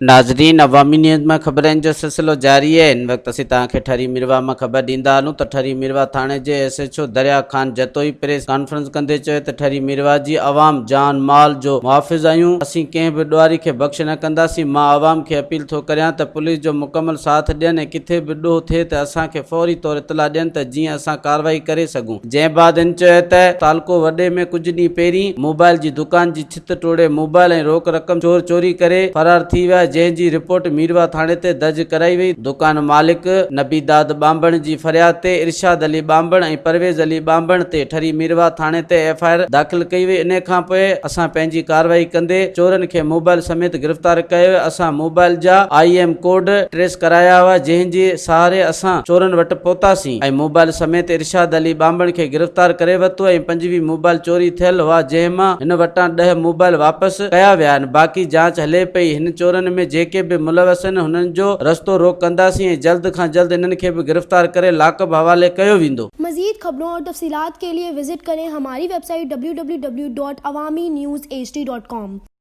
ناظرين عوامي نيوز مان خبرن جو سلسلو جاري آهي هن وقت اسين توهان کي ٺري ميرواهه مان خبر ڏيندا هلون ته ٺري ميرواهه ٿاڻي جي S H O Darya Khan Jatoi press conference ڪندي چيو ته ٺري ميرواهه جي عوام جان مال جو محافظ آهيون اسين ڪنهن به ڏوهاري کي بخش نه ڪنداسين مان عوام کي اپيل ٿو ڪريان ته پوليس جو مڪمل ساٿ ڏين ۽ ڪٿي به ڏوهه ٿئي ته اسان کي فوري طور اطلاع ڏين ته جيئن اسان ڪارروائي ڪري سگهون جنهن بعد هن چيو ته تعلقو وڏي ۾ ڪجهه ڏينهن پهرين موبائل جي دڪان جي ڇت ٽوڙي موبائل ۽ روڪ رقم چور چوري ڪري فرار ٿي ويا جنهن جي رپورٽ ميرواهه ٿاڻي تي درج ڪرائي وئي دڪان مالڪ نبي داد ٻانڀڻ جي فرياد تي ارشاد علي ٻانڀڻ ۽ پرويز علي ٻانڀڻ تي ٺري ميرواهه ٿاڻي تي ايف I R داخل ڪئي وئي انهي کان پوء اسان پنهنجي ڪارروائي ڪندي چورن کي موبائل سميت گرفتار ڪيو ويو اسان موبائل جا I M code trace ڪرايا هئا جنهن جي سهاري اسان چورن وٽ پهتاسين ۽ موبائل سميت ارشاد علي ٻانڀڻ کي گرفتار ڪري ورتو ۽ 25 موبائل چوري ٿيل هئا جنهن مان هن وٽان ڏهه موبائل واپس ڪيا ويا آهن باقي جاچ هلي پئي هن چورن ۾ جيڪي به ملوث آهن هنن جو رستو روڪ ڪنداسين ۽ جلد کان جلد انهن کي به گرفتار ڪري لاڪب حوالي ڪيو ويندو. مزيد خبرون اور تفصيلات کے لئے وزٽ ڪرين ھماري web site www.awamiNewsHD.com.